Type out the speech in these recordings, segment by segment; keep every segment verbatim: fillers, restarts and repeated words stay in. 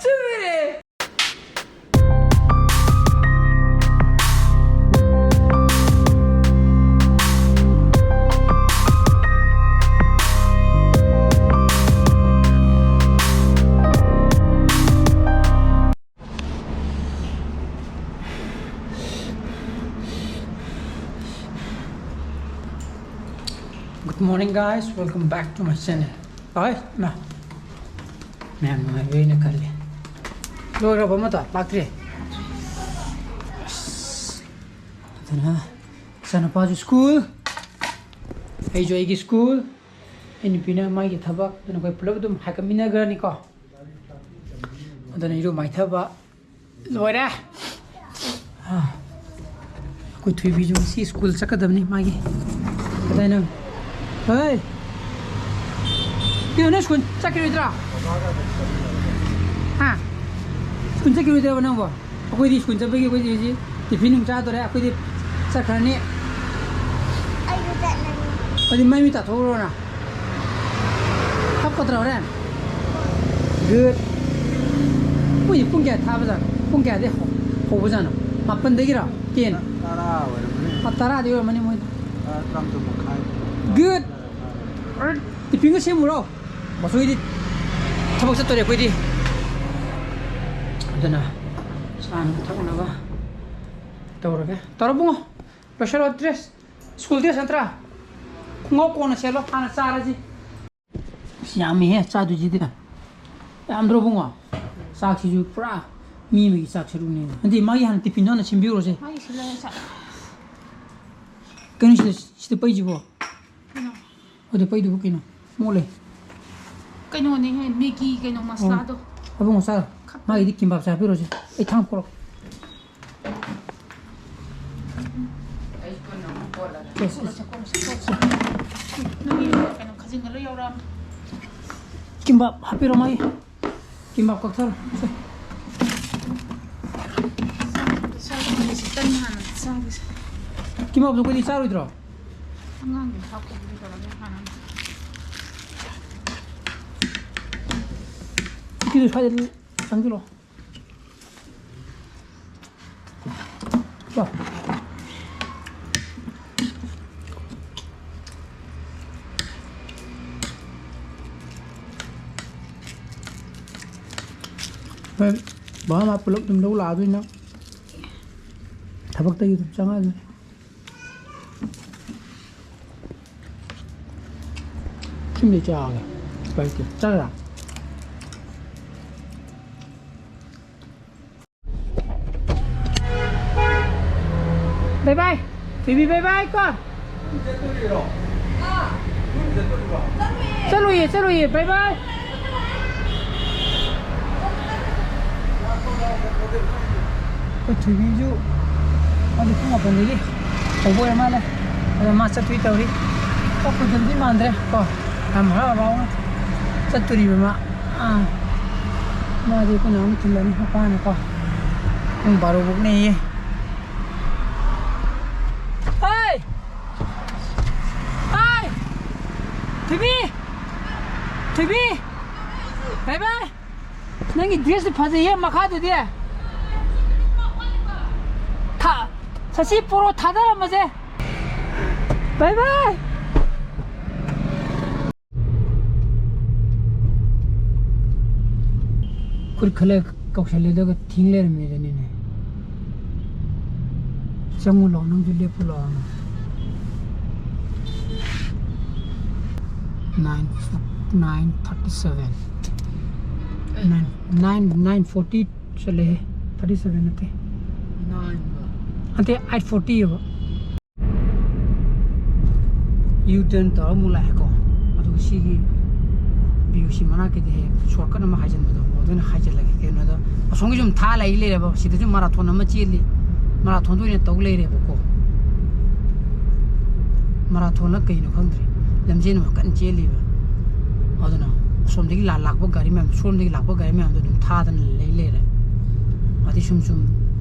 ꯆꯨꯝꯃꯤꯅꯦ꯫ Good morning, guys. Welcome back to my channel. Guys, ꯃꯌꯥꯝ ꯅꯨꯡꯉꯥꯏꯕ꯭ꯔꯥ ꯍꯥꯏꯅ ꯈꯜꯂꯤ꯫ ꯂꯣꯏꯔꯕ ꯑꯃꯗꯣ? ꯂꯥꯛꯇ꯭ꯔꯤ? ꯑꯁ, ꯑꯗꯨꯅ ꯏꯆꯥꯅꯨꯄꯥꯁꯨ school, ꯑꯩꯁꯨ ꯑꯩꯒꯤ school, ꯑꯩ ꯅꯨꯄꯤꯅ ꯃꯥꯒꯤ ꯊꯕꯛ, ꯑꯗꯨꯅ ꯑꯩꯈꯣꯏ ꯄꯨꯂꯞ ꯑꯗꯨꯝ ꯍꯥꯏꯒꯠꯃꯤꯟꯅꯈ꯭ꯔꯅꯤꯀꯣ꯫ ꯑꯗꯨꯅ ꯏꯔꯨ ꯃꯥꯏꯊꯕ ꯂꯣꯏꯔꯦ꯫ ꯑꯥ, ꯑꯩꯈꯣꯏ ꯊꯣꯏꯕꯤꯁꯨ ꯉꯁꯤ school ꯆꯠꯀꯗꯕꯅꯤ ꯃꯥꯒꯤ꯫ ꯀꯗꯥꯏꯅꯣ? ꯍꯣꯏ꯫ ꯀꯩꯅꯣ, ꯅꯪ school ꯆꯠꯈꯤꯔꯣꯏꯗ꯭ꯔꯥ? ꯍꯥ? School ꯆꯠꯈꯤꯔꯣꯏꯗ꯭ꯔꯕ ꯅꯪꯕꯣ? ꯑꯩꯈꯣꯏꯗꯤ school ꯆꯠꯄꯒꯤ ꯑꯩꯈꯣꯏꯗꯤ ꯍꯧꯖꯤꯛ tiffin ꯅꯨꯡ ꯆꯥꯗꯣꯔꯦ꯫ ꯑꯩꯈꯣꯏꯗꯤ ꯆꯠꯈ꯭ꯔꯅꯤ꯫ ꯑꯩꯁꯨ ꯆꯠꯂꯅꯤ꯫ ꯑꯗꯨꯗꯤ ꯃꯩ ꯃꯤ ꯇꯥꯊꯣꯛꯎꯔꯣꯅ꯫ ꯍꯥꯞꯀꯗ꯭ꯔꯥ ꯍꯣꯔꯦꯟ? Good. ꯃꯣꯏꯗꯤ ꯄꯨꯡ ꯀꯌꯥ ꯊꯥꯕꯖꯥꯠꯅꯣ? ꯄꯨꯡ ꯀꯌꯥꯗꯩ ꯍꯧ-, ꯍꯧꯕꯖꯥꯠꯅꯣ? ꯃꯥꯄꯟꯗꯒꯤꯔꯣ? Ten? ꯇꯔꯥ ꯑꯣꯏꯔꯝꯃꯅꯤ꯫ ꯑꯥ, ꯇꯔꯥꯗꯤ ꯑꯣꯏꯔꯝꯃꯅꯤ ꯃꯣꯏꯗꯣ꯫ ꯇꯔꯥ, ꯇꯔꯥꯃꯥꯊꯣꯏ ꯃꯈꯥꯏ꯫ Good. ꯇꯤꯐꯤꯟꯒ ꯁꯦꯝꯃꯨꯔꯣ꯫ ꯃꯁꯣꯏꯗꯤ ꯊꯕꯛ ꯆꯠꯇꯣꯔꯦ ꯑꯩꯈꯣꯏꯗꯤ꯫ ꯑꯗꯨꯅ ꯆꯥꯅꯕ ꯊꯛꯅꯕ ꯇꯧꯔꯒꯦ꯫ ꯇꯧꯔꯣ ꯕꯨꯡꯉꯣ꯫ ꯂꯣꯏꯁꯤꯜꯂꯣ dress꯫ School dress ꯅꯠꯇ꯭ꯔꯥ? ꯈꯣꯡꯒ꯭ꯔꯥꯎ ꯀꯣꯟꯅ ꯁꯦꯠꯂꯣ꯫ ꯍꯥꯟꯅ ꯆꯥꯔꯁꯤ꯫ ꯑꯁ, ꯌꯥꯝꯃꯤꯍꯦ ꯆꯥꯗꯣꯏꯁꯤꯗꯤ꯫ ꯌꯥꯝꯗ꯭ꯔꯣ ꯕꯨꯡꯉꯣ? ꯆꯥꯛꯁꯤꯁꯨ ꯄꯨꯔꯥ ꯃꯤ ꯑꯃꯒꯤ ꯆꯥꯛ ꯁꯔꯨꯛꯅꯦ꯫ ꯅꯠꯇꯦ, ꯃꯥꯒꯤ ꯍꯥꯟꯅ ꯇꯤꯐꯤꯟꯗꯣ ꯍꯥꯟꯅ ꯁꯦꯝꯕꯤꯔꯨꯔꯁꯦ꯫ ꯃꯥꯒꯤ ꯁꯤꯜꯂꯒ ꯆꯥ-, ꯀꯩꯅꯣ ꯁꯤꯗ, ꯁꯤꯗ ꯄꯩꯁꯤꯕꯣ? ꯀꯩꯅꯣ? ꯑꯗꯨ ꯄꯩꯗꯨꯕꯨ ꯀꯩꯅꯣ? ꯃꯣꯠꯂꯦ꯫ ꯀꯩꯅꯣꯅꯦꯍꯦ, ꯃꯦꯒꯤ ꯀꯩꯅꯣ ꯃꯁꯂꯥꯗꯣ꯫ ꯑꯣ, ꯑꯕꯨꯡꯉꯣ ꯆꯥꯔꯣ꯫ ꯈꯞ-, ꯃꯥꯒꯤꯗꯤ ꯀꯤꯝꯕꯥꯞ ꯆꯥꯕꯤꯔꯣꯁꯦ꯫ ꯑꯩ ꯊꯥꯡ ꯄꯣꯔꯛ-, ꯁꯦ, ꯁꯦ, ꯁꯦ꯫ ꯅꯪꯒꯤ ꯀꯩꯅꯣ ꯈꯥꯖꯤꯡꯒ ꯂꯣꯏ ꯌꯥꯎꯔꯛꯑꯕꯅꯤ꯫ ꯀꯤꯝꯕꯥꯞ ꯍꯥꯞꯄꯤꯔꯣ ꯃꯥꯒꯤ꯫ ꯀꯤꯝꯕꯥꯞ ꯀꯛꯊꯔꯣ꯫ ꯁꯦ꯫ ꯆꯥꯛ ꯊꯣꯡꯕꯁꯤ ꯇꯟ ꯍꯥꯟꯅ ꯆꯥꯒꯦꯁꯦ꯫ ꯀꯤꯝꯕꯥꯞꯇꯣ ꯑꯩꯈꯣꯏꯗꯤ ꯆꯥꯔꯣꯏꯗ꯭ꯔꯣ? ꯑꯉꯥꯡꯒꯤ ꯍꯥꯞꯈꯤꯕꯗꯤ ꯇꯧꯔꯒꯦ ꯍꯥꯟꯅ꯫ ꯁꯤꯗꯤ ꯁ꯭ꯋꯥꯏꯗ ꯆꯪꯁꯤꯜꯂꯣ꯫ ꯀꯣ꯫ ꯍꯣꯏ, ꯕꯕꯥ ꯃꯥ ꯄꯨꯂꯞ ꯑꯗꯨꯝ ꯂꯧ ꯂꯥꯛꯑꯗꯣꯏꯅ ꯊꯕꯛꯇꯒꯤ ꯑꯗꯨꯝ ꯆꯪꯉꯛꯑꯗꯣꯏꯅꯤ꯫ ꯁꯤꯃꯗꯤ ꯆꯥꯒꯦ꯫ ꯎꯄꯥꯏ ꯂꯩꯇꯦ꯫ ꯆꯥꯒꯦꯔꯥ? ꯕꯥꯏ ꯕꯥꯏ꯫ ꯕꯦꯕꯤ ꯕꯥꯏ ꯕꯥꯏ ꯀꯣ꯫ ꯆꯠꯂꯨꯏꯌꯦ, ꯆꯠꯂꯨꯏꯌꯦ꯫ ꯕꯥꯏ ꯕꯥꯏ꯫ ꯑꯩꯈꯣꯏ ꯊꯣꯏꯕꯤꯁꯨ ꯃꯥꯗꯤ ꯄꯨꯡ ꯃꯥꯄꯟꯗꯒꯤ ꯍꯧꯕ ꯑꯣꯏꯔ ꯃꯥꯜꯂꯦ꯫ ꯑꯗꯣ ꯃꯥ ꯆꯠꯇꯣꯏ ꯇꯧꯔꯤ꯫ ꯀꯞꯄꯗꯨꯗꯤ ꯃꯥꯟꯗ꯭ꯔꯦ ꯀꯣ꯫ ꯌꯥꯝ ꯍꯔꯥꯎ ꯍꯔꯥꯎꯅ ꯆꯠꯇꯣꯔꯤꯕ ꯃꯥ꯫ ꯑꯥ꯫ ꯃꯥꯗꯤ ꯑꯩꯈꯣꯏꯅ ꯑꯃꯨꯛ ꯊꯤꯜꯂꯅꯤ ꯃꯄꯥꯅꯀꯣ꯫ ꯄꯨꯡ ꯕꯥꯔꯣ ꯐꯥꯎꯅꯦꯌꯦ꯫ ꯍꯥꯏ! ꯍꯥꯏ! ꯊꯣꯏꯕꯤ! ꯊꯣꯏꯕꯤ! ꯕꯥꯏ ꯕꯥꯏ! ꯅꯪꯒꯤ ꯗ꯭ꯔꯦꯁꯇꯨ ꯐꯖꯩꯌꯦ ꯃꯈꯥꯗꯨꯗꯤ꯫ ꯊꯥ-, ꯁꯁꯤ ꯄꯣꯔꯣ ꯊꯥꯗꯔꯝꯃꯁꯦ꯫ ꯕꯥꯏ ꯕꯥꯏ! ꯈꯨꯠ ꯈꯜꯂ ꯀꯧꯁꯜꯂꯦ, ꯑꯗꯨꯒ ꯊꯤꯡ ꯂꯩꯔꯝꯃꯦꯗꯅꯤꯅꯦ꯫ ꯆꯪꯉꯨ ꯂꯥꯎ, ꯅꯪꯁꯨ ꯂꯦꯞꯄꯨ ꯂꯥꯎ꯫ Nine, nine thirty seven. Nine, nine, nine forty ꯆꯠꯂꯦꯍꯦ꯫ Thirty seven ꯅꯠꯇꯦ꯫ Nine ꯅꯠꯇꯦ, eight forty ꯌꯦꯕ꯫ U turn ꯇꯧꯔ ꯑꯃꯨꯛ ꯂꯥꯛꯑꯦꯀꯣ꯫ ꯑꯗꯨꯒ ꯁꯤꯒꯤ ꯕꯤ ꯌꯨ ꯁꯤ ꯃꯅꯥꯛꯀꯤꯗꯤ ꯍꯦꯛ shortcut ꯑꯃ ꯍꯥꯏꯖꯟꯕꯗꯣ, ꯑꯗꯨꯅ ꯍꯥꯏꯖꯜꯂꯒꯦ꯫ ꯀꯩꯅꯣꯗ ꯑꯁꯣꯝꯒꯤ ꯁꯨꯝ ꯊꯥ ꯂꯩ ꯂꯩꯔꯦꯕ꯫ ꯁꯤꯗꯁꯨ marathon ꯑꯃ ꯆꯦꯜꯂꯤ, marathonꯗ ꯑꯣꯏꯅ ꯇꯧ ꯂꯩꯔꯦꯕꯀꯣ꯫ Marathonꯂ ꯀꯩꯅꯣ ꯈꯪꯗ꯭ꯔꯦ, ꯂꯝꯖꯦꯟ ꯑꯃ ꯀꯟꯅ ꯆꯦꯜꯂꯤꯕ꯫ ꯑꯗꯨꯅ ꯑꯁꯣꯝꯗꯒꯤ ꯂꯥ-, ꯂꯥꯛꯄ ꯒꯥꯔꯤ ꯃꯌꯥꯝ, ꯁꯣꯝꯗꯒꯤ ꯂꯥꯛꯄ ꯒꯥꯔꯤ ꯃꯌꯥꯝꯗꯣ ꯑꯗꯨꯝ ꯊꯥꯗꯅ ꯂꯩ ꯂꯩꯔꯦ꯫ ꯑꯗꯩ ꯁꯨꯝ ꯁꯨꯝ,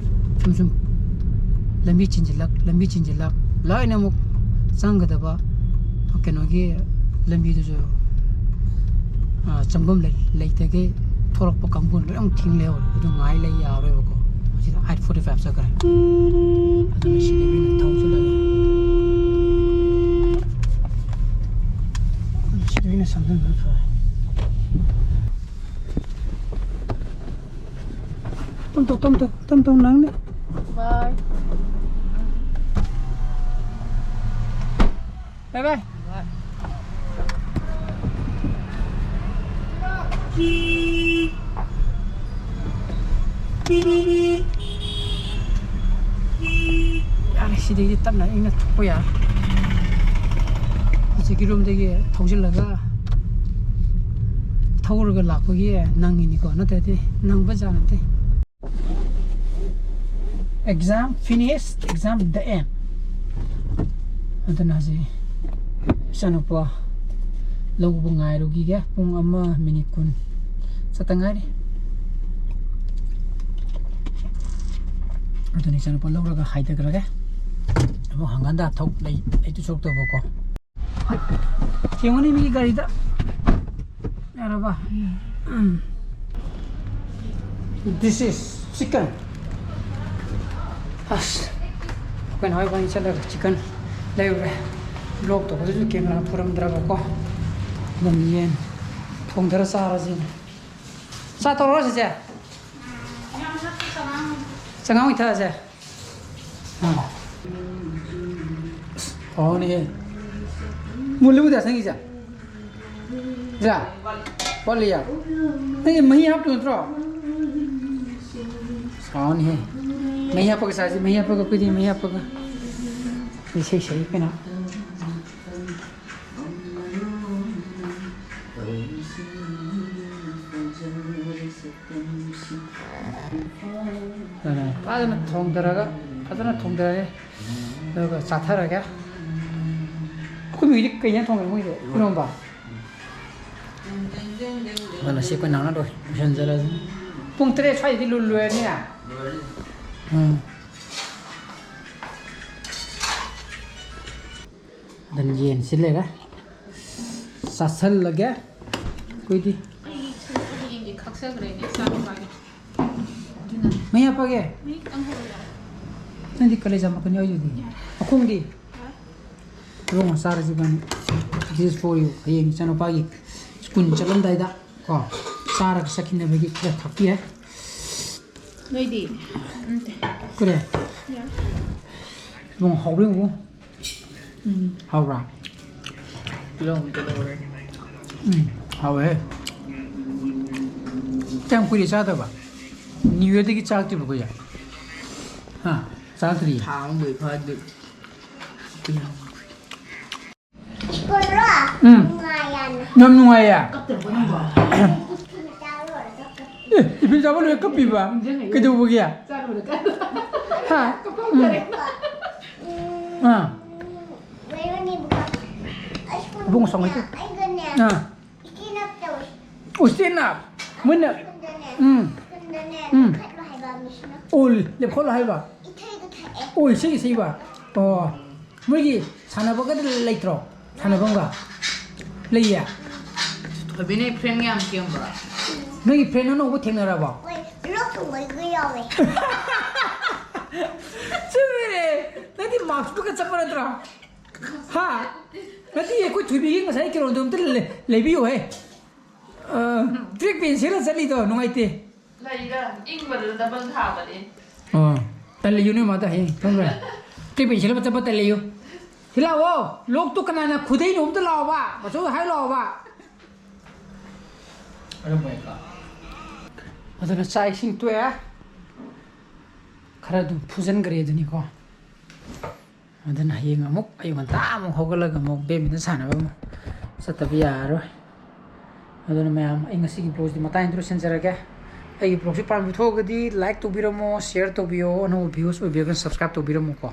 ꯁꯨꯝ ꯁꯨꯝ ꯂꯝꯕꯤ ꯆꯤꯟꯁꯤꯜꯂꯛ, ꯂꯝꯕꯤ ꯆꯤꯟꯁꯤꯜꯂꯛ, ꯂꯣꯏꯅ ꯑꯃꯨꯛ ꯆꯪꯒꯗꯕ ꯀꯩꯅꯣꯒꯤ ꯂꯝꯕꯤꯗꯨꯁꯨ, ꯑ, ꯆꯪꯐꯝ ꯂꯩ-, ꯂꯩꯇꯒꯩ ꯊꯣꯔꯛꯄ ꯀꯥꯡꯕꯨꯅ ꯂꯣꯏ ꯑꯃꯨꯛ ꯊꯤꯡ ꯂꯩꯍꯧꯔꯦ꯫ ꯑꯗꯨ ꯉꯥꯏ ꯂꯩ ꯌꯥꯔꯣꯏꯕꯀꯣ꯫ ꯃꯁꯤꯗ eight forty five ꯆꯠꯈ꯭ꯔꯦ꯫ ꯑꯗꯨꯅ ꯁꯤꯗꯒꯤ ꯑꯣꯏꯅ ꯊꯧꯁꯤꯜꯂꯒꯦ꯫ ꯑꯗꯨꯅ ꯁꯤꯗ ꯑꯣꯏꯅ ꯁꯝꯖꯤꯟꯕꯅ ꯐꯔꯦ꯫ ꯇꯝ ꯇꯧ, ꯇꯝ ꯇꯧ, ꯇꯝ ꯇꯧ, ꯅꯪꯅꯦ꯫ Bye꯫ Bye bye꯫ ꯌꯥꯔꯦ, ꯁꯤꯗꯩꯗꯤ ꯇꯞꯅ ꯏꯪꯅ ꯊꯣꯛꯄ ꯌꯥꯔꯦ꯫ ꯍꯧꯖꯤꯛꯀꯤ ꯔꯨꯝꯗꯒꯤ ꯊꯧꯖꯤꯜꯂꯒ ꯊꯧꯔꯒ ꯂꯥꯛꯄꯒꯤ ꯅꯪꯉꯤꯅꯤꯀꯣ, ꯅꯠꯇ꯭ꯔꯗꯤ ꯅꯪꯕ ꯖꯥꯠ ꯅꯠꯇꯦ꯫ Exam finish, exam the end꯫ ꯑꯗꯨꯅ ꯍꯧꯖꯤꯛ ꯏꯆꯥꯅꯨꯄꯥ ꯂꯧꯕ ꯉꯥꯏꯔꯨꯈꯤꯒꯦ꯫ ꯄꯨꯡ ꯑꯃ ꯃꯤꯅꯤꯠ ꯀꯨꯟ ꯆꯠꯇ ꯉꯥꯏꯔꯤ꯫ ꯑꯗꯨꯅ ꯏꯆꯥꯅꯨꯄꯥ ꯂꯧꯔꯒ ꯍꯥꯏꯊꯈ꯭ꯔꯒꯦ꯫ ꯑꯃꯨꯛ ꯍꯪꯒꯟꯗ ꯊꯧ ꯂꯩ, ꯂꯩꯇꯨ ꯁꯣꯛꯇꯧꯕꯀꯣ꯫ ꯌꯦꯡꯉꯨꯅꯦ ꯃꯤꯒꯤ ꯒꯥꯔꯤꯗ꯫ ꯌꯥꯔꯕ? ꯎꯝ꯫ This is chicken꯫ ꯑꯁ, ꯑꯩꯈꯣꯏ ꯅꯍꯥꯟ ꯏꯕꯥꯅꯤ ꯆꯠꯂꯒ chicken ꯂꯩꯔꯨꯔꯦ꯫ Vlog ꯇꯧꯕꯗꯁꯨ camera ꯄꯨꯔꯝꯗ꯭ꯔꯕꯀꯣ꯫ ꯑꯗꯨꯝ ꯌꯦꯟ ꯊꯣꯡꯊꯔ ꯆꯥꯔꯁꯤꯅꯦ꯫ ꯆꯥ ꯇꯧꯔꯣ ꯁꯤꯁꯦ꯫ ꯆꯉꯥꯡ ꯑꯣꯏꯅ ꯊꯛꯑꯁꯦ꯫ ꯑꯥ꯫ ꯑꯁ, ꯍꯥꯎꯅꯤꯍꯦ꯫ ꯃꯨꯜꯂꯤꯕꯨꯗꯤ ꯅꯪꯒꯤꯁꯦ? ꯁꯤꯔꯥ? ꯋꯥꯠꯂꯤꯌꯥ? ꯅꯪꯒꯤ ꯃꯍꯤ ꯍꯥꯞꯇꯣꯏ ꯅꯠꯇ꯭ꯔꯣ? ꯍꯥꯎꯅꯤꯍꯦ꯫ ꯃꯍꯤ ꯍꯥꯞꯄꯒ ꯆꯥꯁꯤ, ꯃꯍꯤ ꯍꯥꯞꯄꯒ, ꯑꯩꯈꯣꯏꯗꯤ ꯃꯍꯤ ꯍꯥꯞꯄꯒ꯫ ꯏꯁꯩ ꯁꯛꯏ ꯀꯩꯅꯣ꯫ ꯑꯗꯨꯅ ꯐꯖꯅ ꯊꯣꯡꯊꯔꯒ, ꯐꯖꯅ ꯊꯣꯡꯊꯔꯒꯦ꯫ ꯑꯗꯨꯒ ꯆꯥꯊꯔꯒꯦ꯫ ꯑꯩꯈꯣꯏ ꯃꯤꯗꯤ ꯀꯩ ꯏꯟꯖꯥꯡ ꯊꯣꯡꯉꯦ ꯃꯣꯏꯗꯤ? ꯏꯔꯣꯝꯕ? ꯑꯗꯨꯅ ꯁꯤ ꯑꯩꯈꯣꯏ ꯅꯪꯅ ꯂꯣꯏ-, ꯂꯣꯏꯁꯤꯟꯖꯔꯁꯤ꯫ ꯄꯨꯡ ꯇꯔꯦꯠ ꯁ꯭ꯋꯥꯏꯗꯗꯤ ꯂꯣꯏ-, ꯂꯣꯏꯔꯅꯤꯅꯦ? ꯎꯝ꯫ ꯑꯗꯨꯅ ꯌꯦꯟꯁꯤ ꯂꯩꯔꯦ꯫ ꯆꯥꯁꯜꯂꯒꯦ ꯑꯩꯈꯣꯏꯗꯤ꯫ ꯆꯠꯈ꯭ꯔꯦꯅꯦ ꯏꯆꯥ ꯅꯨꯄꯥꯒꯤ꯫ ꯑꯗꯨꯅ ꯃꯩ ꯍꯥꯞꯄꯒꯦ꯫ ꯃꯤ ꯈꯤꯇꯪ ꯍꯧꯔꯦ꯫ ꯅꯪꯗꯤ ꯀꯂꯦꯖꯥ ꯃꯀꯟ ꯌꯥꯎꯔꯤꯗꯨꯗꯤ꯫ ꯌꯥꯔꯦ꯫ ꯃꯈꯣꯡꯗꯤ? ꯌꯥꯔꯦ꯫ ꯍꯣꯔꯦꯟ ꯆꯥꯔꯁꯤ ꯏꯕꯥꯅꯤ꯫ This is for you. ꯍꯌꯦꯡ ꯏꯆꯥꯅꯨꯄꯥꯒꯤ ꯁ꯭ꯀꯨꯜ ꯆꯠꯂꯝꯗꯥꯏꯗ ꯀꯣ, ꯆꯥꯔꯒ ꯆꯠꯈꯤꯅꯕꯒꯤ ꯈꯔ ꯈꯥꯛꯄꯤ ꯌꯥꯏ꯫ ꯅꯣꯏꯗꯤ? ꯅꯠꯇꯦ꯫ ꯀꯔꯤ? ꯌꯥꯔꯦ꯫ ꯏꯕꯨꯡ ꯍꯥꯎꯕ꯭ꯔꯥ ꯌꯦꯡꯉꯨ꯫ ꯎꯝ꯫ ꯍꯥꯎꯕ꯭ꯔꯥ? ꯇꯤꯜꯍꯧ ꯑꯃ ꯇꯤꯜꯍꯧꯔꯦ꯫ ꯎꯝ, ꯍꯥꯎꯋꯦ꯫ ꯀꯌꯥꯝ ꯀꯨꯏꯔꯦ ꯆꯥꯗꯕ? New Yearꯗꯒꯤ ꯆꯥꯔꯛꯇ꯭ꯔꯤꯕꯣ ꯑꯩꯈꯣꯏꯁꯦ? ꯍꯥ? ꯆꯥꯔꯛꯇ꯭ꯔꯤꯌꯦ? ꯊꯥ ꯑꯃꯕꯨꯗꯤ ꯐꯥꯗ꯭ꯔꯤ꯫ ꯎꯝ꯫ ꯌꯥꯝ ꯅꯨꯡꯉꯥꯏꯌꯦ꯫ ꯑꯦ, ꯇꯤꯐꯤꯟ ꯆꯥꯕ ꯂꯣꯏꯔ ꯀꯞꯄꯤꯕ? ꯀꯩꯗꯧꯕꯒꯤ? ꯍꯥ? ꯎꯝ꯫ ꯑꯥ꯫ ꯏꯕꯨꯡꯉꯣ ꯁꯪꯉꯣꯏꯀꯣ꯫ ꯑꯥ꯫ ꯑꯣ, stand up꯫ ꯃꯣꯏꯅ ꯎꯝ꯫ ꯎꯝ꯫ ꯑꯣ, ꯂꯦꯞꯈꯠꯂꯣ ꯍꯥꯏꯕ꯫ ꯑꯣ, ꯏꯁꯩ ꯏꯁꯩꯕ꯫ ꯑꯣ꯫ ꯃꯣꯏꯒꯤ ꯁꯥꯟꯅꯕꯒꯗꯤ ꯂꯩꯇ꯭ꯔꯣ? ꯁꯥꯟꯅꯐꯝꯒ? ꯂꯩꯌꯦ? ꯊꯣꯏꯕꯤꯅ friend ꯌꯥꯝ ꯁꯦꯝꯕ꯭ꯔꯣ? ꯅꯣꯏꯒꯤ friend ꯑꯅꯧꯕ ꯊꯦꯡꯅꯔꯕꯣ? ꯍꯣꯏ, ꯂꯣꯛ ꯊꯨꯡꯕꯒꯤꯒ ꯌꯥꯎꯋꯦ꯫ ꯆꯨꯝꯃꯤꯅꯦ꯫ ꯅꯪꯗꯤ maskꯇꯨꯒ ꯆꯠꯄ ꯅꯠꯇ꯭ꯔꯣ? ꯍꯥ? ꯅꯠꯇꯦ, ꯑꯩꯈꯣꯏ ꯊꯣꯏꯕꯤꯒꯤ ꯉꯁꯥꯏ ꯀꯩꯅꯣꯗꯣ ꯑꯝꯇ ꯂꯩ-, ꯂꯩꯕꯤꯌꯨꯍꯦ꯫ ꯑ, track pant ꯁꯦꯠꯂ ꯆꯠꯂꯤꯗꯣ ꯅꯨꯡꯉꯥꯏꯇꯦ꯫ ꯂꯩꯗ, ꯏꯪꯕꯗꯨꯗ double ꯊꯥꯕꯅꯦ꯫ ꯑꯣ, ꯇꯜꯂꯦꯌꯨ ꯅꯣꯏ ꯃꯥꯗ ꯍꯌꯦꯡ ꯈꯪꯕ꯭ꯔꯥ? Track pant ꯁꯦꯠꯂ ꯆꯠꯄ ꯇꯜꯂꯦꯌꯨ꯫ ꯁꯤ ꯂꯥꯛꯑꯣ, ꯂꯣꯛꯇꯣ ꯀꯅꯥꯅ ꯈꯨꯗꯩꯅꯣ ꯑꯝꯇ ꯂꯥꯛꯑꯣꯕ, ꯃꯆꯧꯗ ꯍꯥꯏ ꯂꯥꯛꯑꯣꯕ꯫ ꯑꯗꯨꯅ ꯆꯥꯛ ꯏꯁꯤꯡ ꯇꯣꯛꯑꯦ, ꯈꯔ ꯑꯗꯨꯝ ꯐꯨꯖꯟꯈ꯭ꯔꯦ ꯑꯗꯨꯅꯤꯀꯣ꯫ ꯑꯗꯨꯅ ꯍꯌꯦꯡ ꯑꯃꯨꯛ ꯑꯌꯨꯛ ꯉꯟꯇꯥ ꯑꯃꯨꯛ ꯍꯧꯒꯠꯂꯒ ꯑꯃꯨꯛ badminton ꯁꯥꯟꯅꯕ ꯑꯃꯨꯛ ꯆꯠꯇꯕ ꯌꯥꯔꯔꯣꯏ꯫ ꯑꯗꯨꯅ ꯃꯌꯥꯝ, ꯑꯩ ꯉꯁꯤꯒꯤ vlogꯁꯤꯗꯤ ꯃꯇꯥꯡ ꯌꯧꯗ꯭ꯔꯣ ꯁꯤꯟꯖꯔꯒꯦ꯫ ꯑꯩꯒꯤ vlogꯁꯤ ꯄꯥꯝꯕꯤꯊꯣꯛꯑꯒꯗꯤ like ꯇꯧꯕꯤꯔꯝꯃꯣ, share ꯇꯧꯕꯤꯌꯣ, ꯑꯅꯧꯕ viewers ꯑꯣꯏꯕꯤꯔꯒꯅ subscribe ꯇꯧꯕꯤꯔꯝꯃꯨꯀꯣ꯫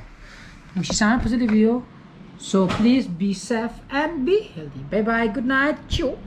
ꯅꯨꯡꯁꯤ ꯆꯥꯟꯅꯅ ꯐꯖꯅ ꯂꯩꯕꯤꯌꯣ꯫ So please be safe and be healthy. Bye bye, good night. Chew.